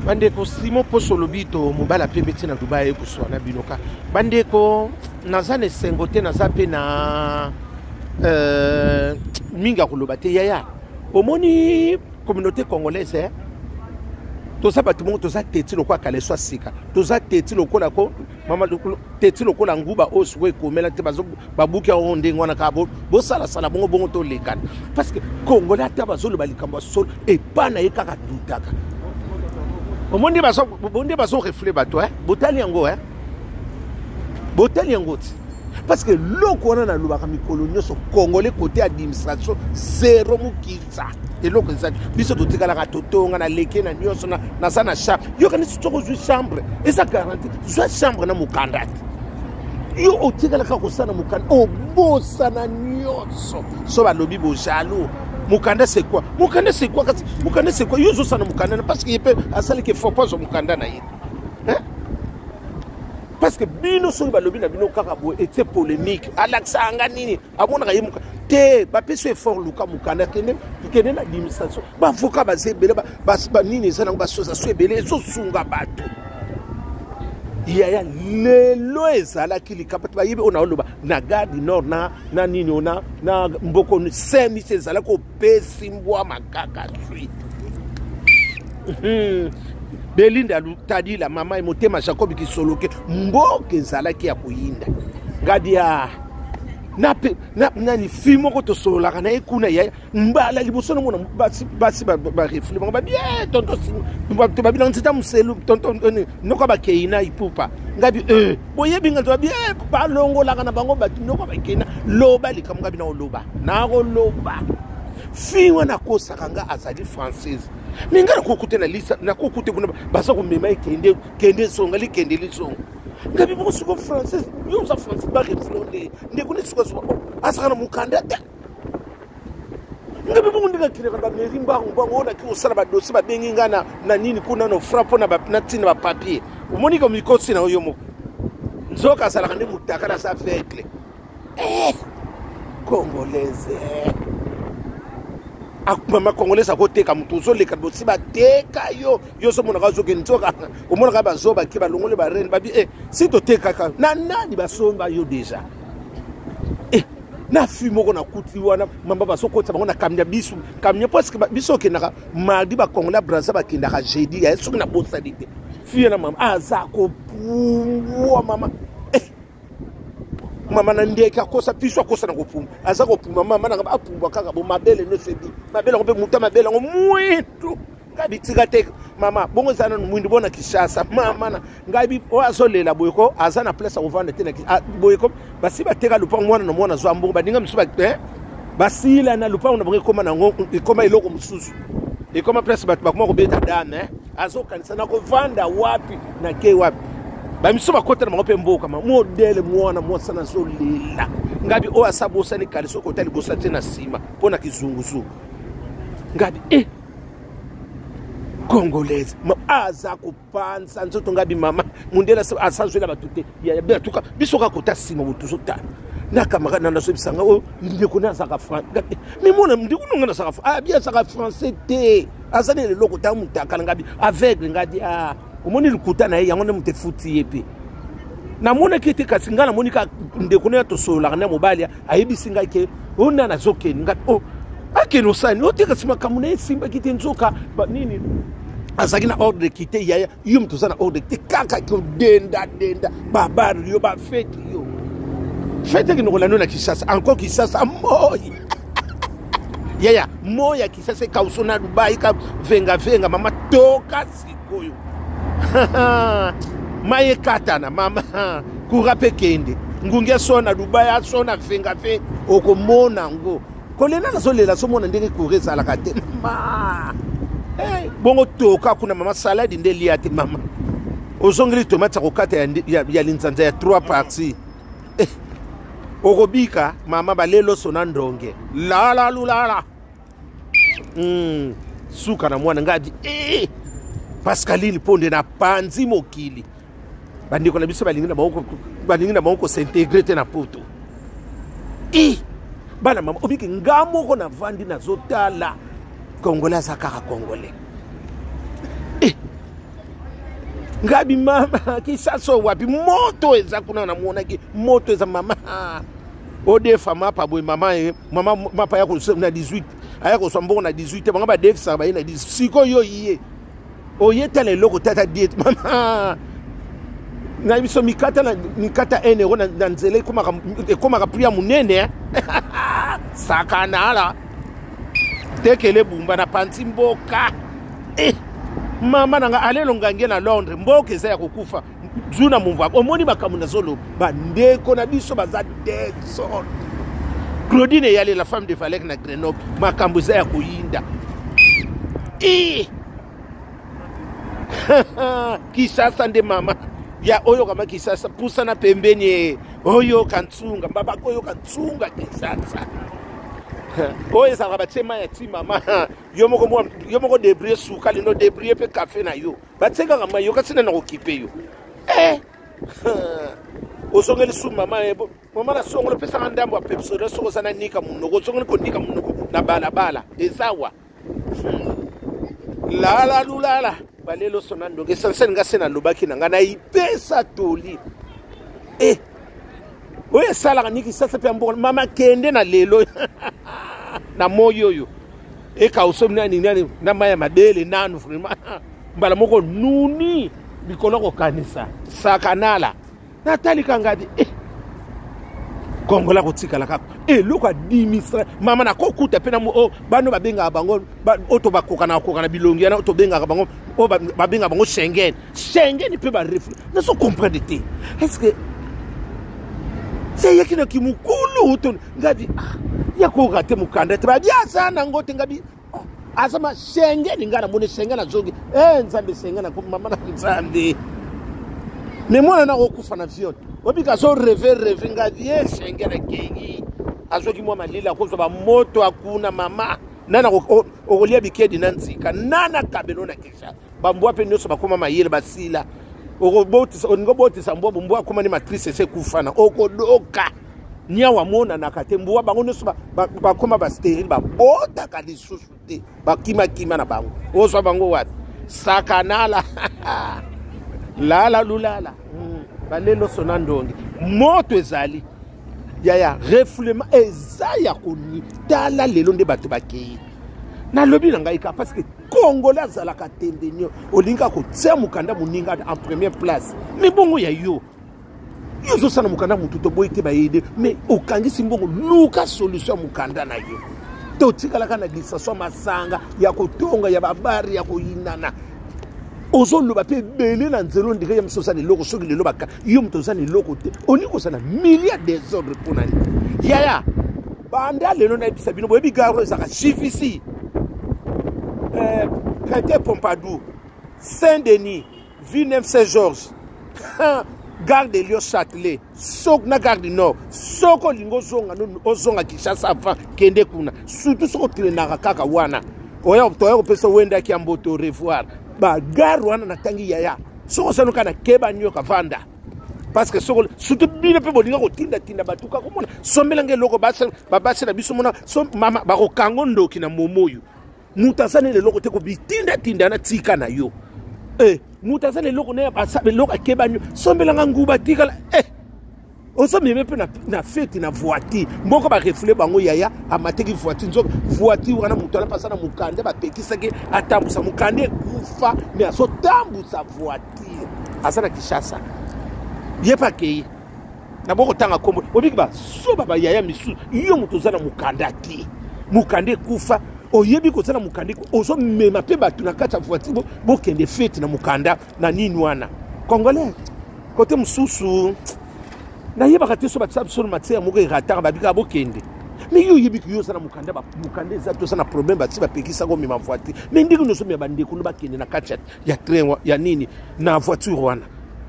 Bandeko, Simon Poso olobi to mobala pembe ti na Dubai aye koswa na bino ka. Bandeko, naza na esengo te, naza mpe na mingi ya koloba te. Yaya, omoni communauté congolaise, eh? Toza bato moko toza teti lokola kaleso ya sika, toza teti lokola ko mama teti lokola nguba oyo sikoyo ekomela te, babuki yango ndenge wana kaka bosalasala bongo bongo tolekana, parce que congolais ata bazoloba likambo ya solo epa na ye kaka dutaka. Omoni nde bazorefle bato, eh? Botali yango, eh? Botali yango ti, parce que eloko wana nalobaka mikolo nyonso, congolais côté administration zéro, mokitsa eloko ezali. Biso totikalaka totonga na leke na nyonso, naza na chambre. Yokanisi soki ozwi chambre eza garanti, zwa chambre na mokanda te. Yo otikalaka kosala mokanda, obosana nyonso. So balobi bojaloux, mokanda c'est quoi? Mokanda c'est quoi? Kasi mokanda c'est quoi? Yo ozosala mokanda na parce que ye mpe asaliki effort po azwa mokanda na ye, hein? Parce que bino soki balobi na bino kaka boye, etie polémique. Alakisa anga nini? Amonaka ye moka te. Bapesi effort, luka mokanda, kende, kende na administration. Bavoka baza ebele, banini eza nango, baassociation ebele ezosunga bato. Yaya, lelo ezalaki likambo te. Bayebi oyo naoloba na Gare du Nord na nini oyo na mboko Saint Michel, ezalaki opesi mbwa makaka suite. Belinda Tadila, mama ye motema Jacob Kisoloke, mboka ezalaki ya koyinda. Ngadi ya nani fi moko tosololaka na ye kuna ya mbala liboso namona basi barefule bango babi tonto babina nzita moselu tonto noko bakei na ipupa. Ngabi boyebi nga babi balongolaka na bango bato noko bakei na loba likambo. Ngabi na oloba, nakoloba. Fi wana akosaka nga azali française, me nga nakokute na lisa, nakokute kuna baza komema ye kende kende zonga likende lizonga. Ngabi bongo siko française, yo oza française, barefule nde ndeko nde sikoyo azalaka na mokanda te. Ngabi bongo ndenge akendaka na bamairie mbangu mbangu oyo naki kosala badossier, babengi nga na nini kuna no fra mpo na ntina bapapier. Omoni ko mikosi na yo moko, nzoka azalaka nde motaka na sa aveugle. Congolaise, mama congolaise akoteka moto ozoleka bosi bateka yo. Yo ozomonaka ozokende, nzoka omonaka bazobaki balongoli barene babi si totekaka na nani, basomba yo déjà. Na fi moko nakuti wana, mama, bazokotisa bango na camion. Biso camion, parce que biso okendaka mardi, bacongolais Braza bakendaka jeudi. Ya soki nabosani te, fi na mama aza kopumbwa mama, mama na ndeke akosa biso, akosa na kopumbwa, aza kopumbwa. Mama nanga apumbwa kaka bo mabele nyonso ebi mabele yango mpe muta mabele yango mwindu. Ngai bitika te mama, bongo eza nanu mwindu bona Kinshasa. Mama na ngai oyo azolela boye ko aza na place ya kovanda te boye ko basi bateka lupango, mwana na mwana azwa mbongo, baninga mosusu basila na lupango na bango, ekoma nango ekoma eloko mosusu, ekoma place bato bakoma kobeta dame. Azokanisa na kovanda wapi, na ke wapi, bamisu bakota na bango mpe mboka. Modele mwana mwasi nazolela ngabi oyo asabosani kaliso kota liboso atie na nsima mpo na kizunguzungu. Ngabi congolaise aza kopanza nzoto. Ngabi mama mondele asazwela bato te tuka biso kaka kota nsima bo tozotala na camarade na nazoyebisanga oyo ndeko ne azalaka français, mais mona ndeko nonga nazalaka abi azalaka français te, aza nini eloko ta motakala. Ngabi aveugle. Ngabi a omoni lokuta na ye yango nde moto efuti ye mpe namonaki ete kasi ngai namoni kaka ndeko ne tosololaka na mobali ayebisi ngai ke oyo nani azokende. Ngai o akende osani ote, kasi makambo na ye esimbaki te. Nzoka nini azalaki na ordre de quitter. Yaya, yo moto oza na ordre te, kaka kodenda denda babare yo bafete yo fete ekende kolanda na Kinshasa encore. Kinshasa moi yaya, moi ya Kinshasa ekauso na Dubai ka venga venga. Mama, toka sikoyo mai ekatana mama, kura mpe kende ngungi aso na Dubai, aso na venga venga, okomona yango kolela. Nazolela, azomona ndenge kura ezalaka te mama. Hey, bongo toka kuna mama, saladi nde elia te mama, ozongeli tomate ya kokata ya linzanza ya 3 parties, okobika mama baleloso na ndonge lala lulala. Suka na mwana ngai adi Pascaline Mponde na panzi mokili. Bandeko na biso balingi na bango kos'intégrer te na poto. Bana mama obiki nga moko navandi nazotala congolais aza kaka congolais. Ngabi mama, Kinshasa wapi moto eza kuna, namonaki moto eza mama. Odefa mapa boye mama, eh, mama mapa ya na 18, aya kozwa mbongo na 18, bango badefisaka baye na 18. Sikoyo ye oye tala eloko tata diet mama na biso mikata na mikata 1 euro na nzela ekomaka prix ya monene, eh? Sakanala tekele bumba na panzi mboka, eh, mama na nga alelo ngange na Londres, mboka eza ya kokufa zuna mumva. Omoni makambo nazoloba, bandeko na biso baza désordre. Claudine Eyale, la femme de Valek na Grenoble, makambo eza ya koyinda. Eh! Kisasa nde mama ya oyoka ma Kisasa, pusana pembeni ye oyoka ntsunga mbabaka, oyoka ntsunga Kisasa oyo ezalaka batie mai ya ti mama, yo moko, yo moko débrouille sukali no débrouille mpe kafe na yo, batie kaka mai, yoka ntina na kokipe yo, eh! Ozongeli su mama, eh, mama na songolo opesaka ndambo ya pepsode, soki oza na nika monoko, ozongeli konika monoko na balabala ezawa lala lulala balelo so na ndongo. Essentiel nga se nalobaki na ngai naipesa toli e oyo esalaka niki sasa mpe ya mboka mama kende na lelo na moi oyo ekauso nani nani na mai ya mabele nanu vraiment mbala moko nuni likolo kokanisa sakanala natalika ngadi, eh. Kongola kotikala kaka eloko administre mama nakokuta mpe na oh, bano babengaka bango oyo tobakoka na koka na bilongi wana, oyo tobengaka bango, oyo babengaka bango Schengen, Schengen mpe barefle. Nazo comprendre te, est ce que seyaki na kimokulu to ngadi, ah, ya koka te mokanda te, babi aza nango te. Ngabi, oh, aza ma Schengen, ngai namoni Schengen azongi, e Nzambe, Schengen akomi mama na Nzambe. Me mwana na kokufa na viol, obika azo rêve rêve, ngai ye Schengen akei azwaki mwa malili, akozwa bamoto akuna mama nana okolia bikedi na nzika nana kabelo na Kinshasa. Bambwa mpe nyonso bakóma mayele, basila. Olingi obotisa mbwa, mbwa akóma ni matrice ese ekufana, okodoka niawa amonanaka te. Mbwa bango nyonso bakóma bastérile, babotaka lisusu te, bakimakima na bango, ozwa bango wapi? Sakanala lala lulala baleloso na ndonge moto ezali yaya, refoulement eza ya koni. Tala lelo nde bato bakei, nalobi na ngai kaka parce que Congolais azalaka tembe nio, olingi kotia mokanda moninga en première place, mais bongo ya yo, yo ozosala mokanda motu, toboyi te bayede, mais okangisi mbongo, luka solution ya mokanda na yo. Totikalaka na distraction, masanga ya kotonga ya babari ya koyinana, ozoloba mpe ebele na nzela, ondire ya mosu oza na eloko. Soki lelo baka yo moto oza na eloko te, olingi kozala milliard désordre mpo na nini? Yaya, banda lelo nayebisa bino, boyebi gare oyo ezalaka Juvisy, Prêté Pompadour, Saint Denis, Villeneuve Saint Georges, gare de Lyon Châtelet, sok na gare du Nord. Soki olingi ozonga, ozonga Kinshasa avant, kende kuna, surtout soki otrenaka kaka wana, oya toya kopesa wendaki ya mboto, revoir bagare wana natangi. Yaya, soki osali kaka na keba nyoka vanda, parce que soko surtout bino mpe bolinga kotindatinda bato kaka komona sombelanga eloko, babasi na biso mona so, mama bakokango ndoki na momo oyo. Moto aza nini eloko te, kobitindatinda na tika na yo, eh, moto aza na eloko na eloko akebani, sombelanga nguba tikala, eh. Ozomeme mpe na feti na voiture moko, barefule bango. Yaya amateki voiture, nzoka voiture wana moto wana mpasa na mokanda bapekisaki atambusa, mokanda ekufa, me azotambusa voiture, aza na Kinshasa, ye mpe akei na bokotanga nkombo obiki bazoba bayaya misusu. Yo moto oza na mokanda te, mokanda ekufa, oyebi koza na mokanda, ozomema mpe bato na kati ya voiture, bokende feti na mokanda na nini wana? Congolais kote mosusu nayebaka te, so batia biso na matière moko erataka, babikaka bokende, mais yo oyebi yo oza na mokanda, mokanda eza te, oza na problème, bati bapekisaka omema voiture, mais ndenge nyonso omema bandeko no bakende na kati ya train ya nini na voiture wana,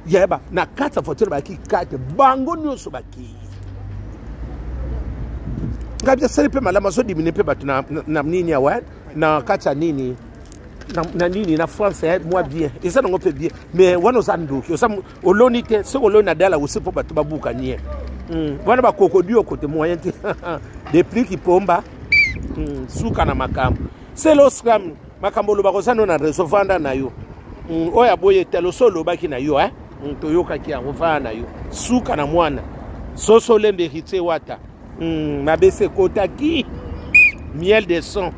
yayeba na kati ya voiture bayaki kate, bango nyonso bakei. Ngai asali mpe malamu, azodimine mpe bato na nini awa na kati ya nini na nini na France, eh, mwa bien eza nango mpe bien, mais wana oza ndoki, oza oloni te. Soki oloni na dala osi mpo bato babuka nie wana bakokodi okote moyen te depuis kipomba suka na makambo selo scram makambo olobaka oza no na réseau, vanda na yo. Oyo aboyi etalo so olobaki na yo eh? Toyokaki yango, vaa na yo suka na mwana soso lembe Héritier Wata. Mabese ekotaki miel de son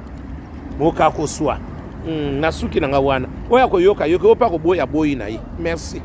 moka koswa. Nasuki na nga wana. Oyo akoyoka yoki, oyo mpe akoboya boyi na ye. Merci.